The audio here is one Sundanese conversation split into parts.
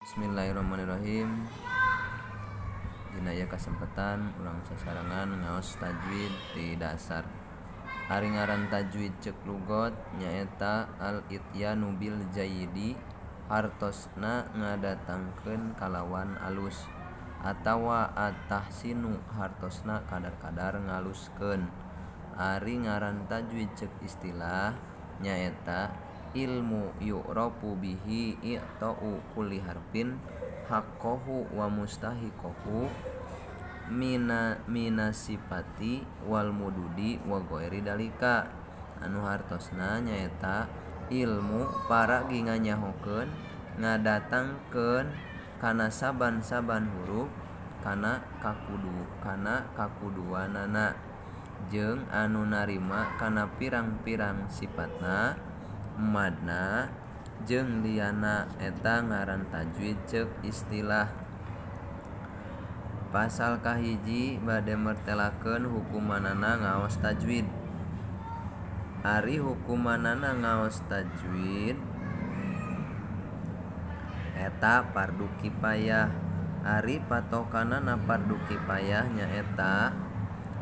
Bismillahirrahmanirrahim. Dina ieu kasempatan urang sasarengan ngaos tajwid ti dasar. Ari ngaran tajwid ceuk lugot nyaeta al-ityanu bil jayyidi, hartosna ngadatangkeun kalawan alus, atawa at-tahsinu hartosna kadar-kadar ngaluskeun. Ari ngaran tajwid ceuk istilah nyaeta ilmu yu'rafu bihi i'ta'u kulli harfin haqqahu wa mustahiqahu minasifati wal mududi wa ghairi dalika, anu hartosna nyaeta ilmu paragi nganyahokeun ngadatangkeun kana saban-saban huruf kana kakuduanana jeung anu narima kana pirang-pirang sifatna, madna jeung lianna. Eta ngaran tajwid ceuk istilah. Pasal kahiji bade mertelakeun hukumanana ngaos tajwid. Ari hukumanana ngaos tajwid eta fardu kifayah. Ari patokanana fardu kifayah nyaeta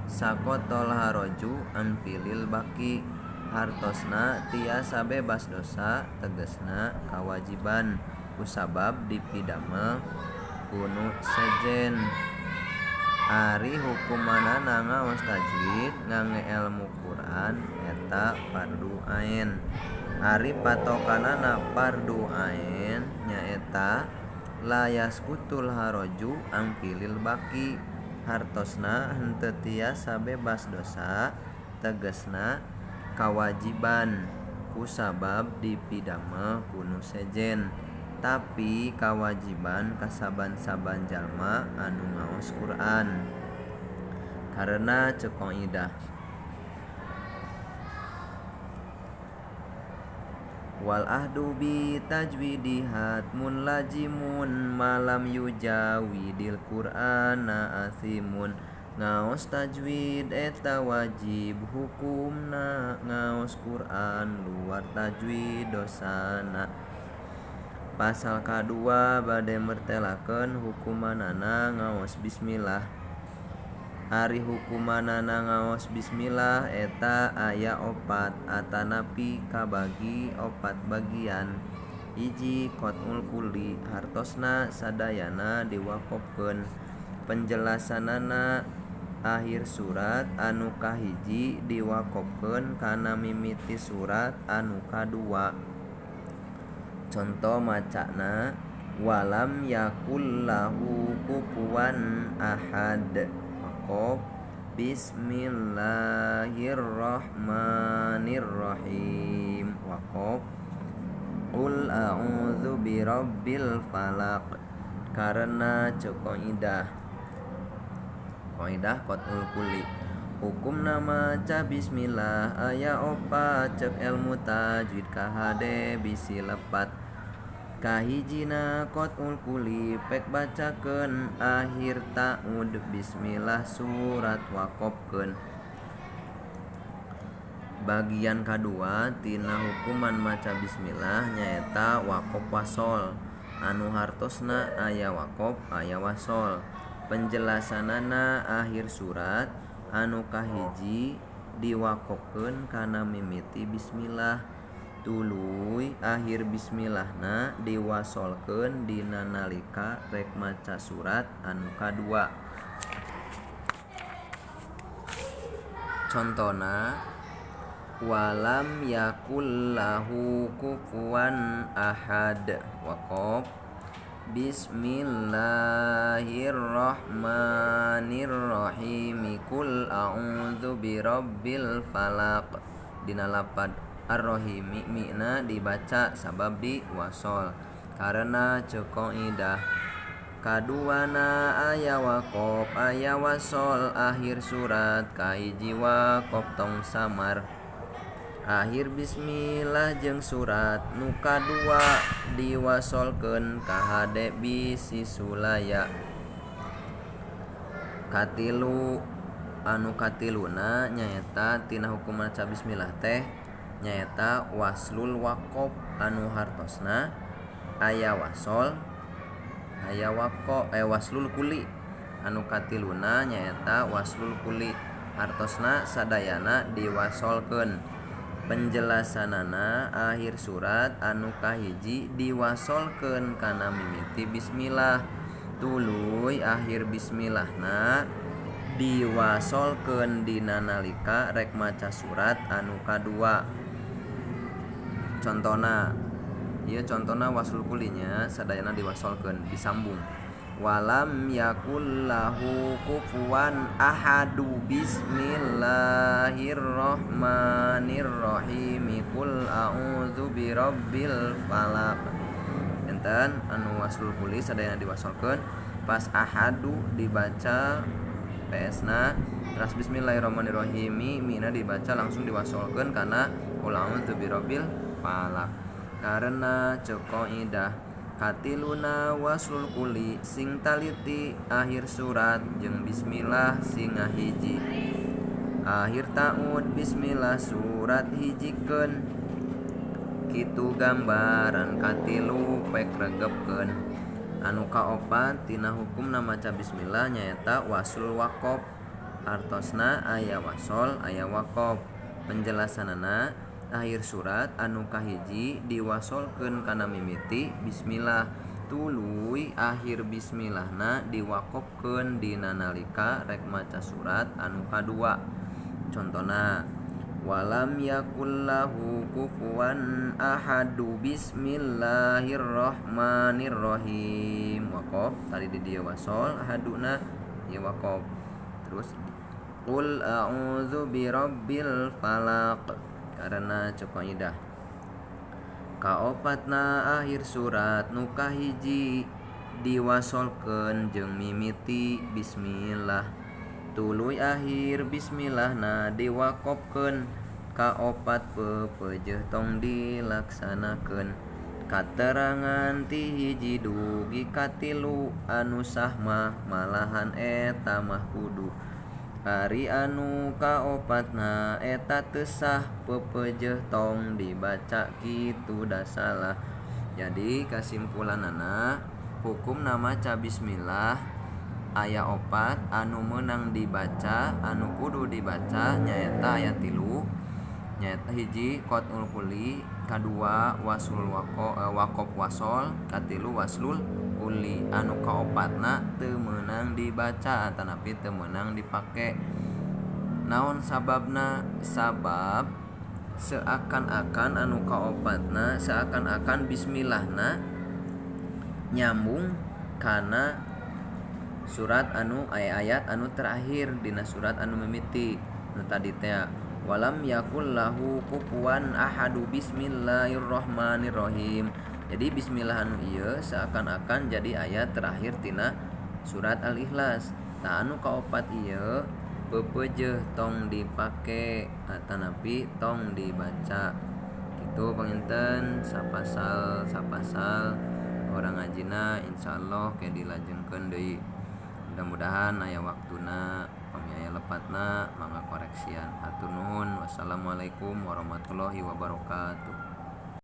saqotol haraju an filil baqi, hartosna tiasa bebas dosa, tegesna kawajiban kusabab dipidamel kunu sejen. Ari hukumanana ngaos tajwid ngangge elmu Quran eta fardu ain. Ari patokanana fardu ain nyaeta la yasqutul haraju an filil baqi, hartosna henteu tiasa bebas dosa, tegesna kawajiban kusabab dipidamel kunu sejen, tapi kawajiban kasaban-saban jalma anu ngaos Quran karena ceuk kaidah wal ahdu bi tajwidi hatmun lazimun malam yujawidil qur'ana asimun. Ngaos tajwid eta wajib hukumna, ngaos Quran luar tajwid dosana. Pasal kadua bade mertelakeun hukumanana ngaos bismillah. Ari hukumanana ngaos bismillah eta aya opat atanapi kabagi opat bagian. Hiji, qat'ul kulli, hartosna sadayana diwakofkeun. Penjelasanana akhir surat anu kahiji diwakofkeun kana mimiti surat anu kadua. Conto macana walam yakul lahu kufuwan ahad. Waqaf bismillahirrahmanirrahim. Waqaf qul a'udzu birabbil falaq. Karena ceuk kaidah qat'ul kulli hukumna maca bismillah aya opat ceuk elmu tajwid kahade bisi lepat. Kahijina qat'ul kulli pek bacakeun akhir ta'ud bismillah surat waqofkeun. Bagian kadua tina hukuman maca bismillah nyaeta waqof wasol, anu hartosna aya waqof aya wasol. Penjelasanana akhir surat anu kahiji diwakofkeun kana mimiti bismillah, tuluy akhir bismillahna diwasolkeun dina nalika rek maca surat anu kadua. Contona walam yakul lahu kufuwan ahad. Waqof bismillahirrahmanirrahim. Qul a'udzu birabbil falaq. Dina lapad ar-rahimi mi'na dibaca sabab diwasol karena ceuk kaidah kaduana aya waqof aya wasol. Akhir surat kahiji waqof tong samar. Akhir bismillah jeung surat nu kadua diwasolkeun kahade bisi sulaya. Katilu anu katiluna nyaeta tina hukum maca bismillah teh nyaeta waslul waqof, anu hartosna aya wasol aya waqo waslul kulli. Anu katiluna nyaeta waslul kulli, hartosna sadayana diwasolkeun. Penjelasanana akhir surat anu kahiji diwasolkeun kana mimiti bismillah, tuluy akhir bismillahna diwasolkeun dina nalika rek maca surat anu kadua. Contona ieu contona waslul kullinya sadayana diwasolkeun disambung. Walam yakul lahu kufuwan ahadu bismillahirrahmanirrahim qul a'udzu birabbil falaq. Enten anu waslul kulli sadayana diwasolkeun, pas ahadu dibaca PS-na, terus bismillahirrahmanirrahim mina dibaca langsung diwasolkeun kana qul a'udzu birabbil falaq. Karena ceuk kaidah katiluna waslul kulli sing taliti akhir surat jeung bismillah sing ngahiji. Akhir taud bismillah surat hijikeun, kitu gambaran katilu pek regepkeun. Anu kaopat tina hukumna maca bismillah nyaeta waslul waqof, hartosna aya wasol aya waqof. Penjelasanana akhir surat anu kahiji diwasolkeun kana mimiti bismillah, tuluy akhir bismillahna diwaqofkeun dina nalika rek maca surat anu kadua. Contona walam yakul lahu kufuwan ahadu bismillahirrahmanirrahim. Waqof tadi di dieu wasol ahaduna ieu waqof. Terus qul a'udzu birabbil falaq karena ceuk kaidah. Kaopatna akhir surat nu kahiji diwasolkeun jeung mimiti bismillah, tuluy akhir bismillahna diwaqofkeun. Kaopat pepeujeuh tong dilaksanakeun. Katerangan ti hiji dugi katilu anu sah mah malahan eta mah kudu. Ari anu kaopatna eta teu sah pepeujeuh tong dibaca kitu da salah. Jadi kasimpulanana hukumna maca bismillah aya opat anu meunang dibaca anu kudu dibaca nyaeta aya tilu, nyaeta hiji qat'ul kulli, kadua waslul waqof wasol, katilu waslul kulli. Anu kaopatna teu meunang dibaca atanapi teu meunang dipake. Naon sababna? Sabab seakan-akan anu kaopatna seakan-akan bismillahna nyambung kana surat anu ayat anu terakhir dina surat anu mimiti nu tadi teh walam yakul lahu kufuwan ahadu bismillahirrahmanirrahim. Jadi bismillah anu ieu seakan-akan jadi ayat terakhir tina surat Al-Ikhlas. Tah anu kaopat ieu pepeujeuh tong dipake atanapi tong dibaca. Kitu panginten sapasal sapasal orang ngajina insyaallah ke dilajengkeun deui. Mudah-mudahan aya waktuna, pami aya lepatna mangga koreksian. Hatur nuhun. Wassalamualaikum warahmatullahi wabarakatuh.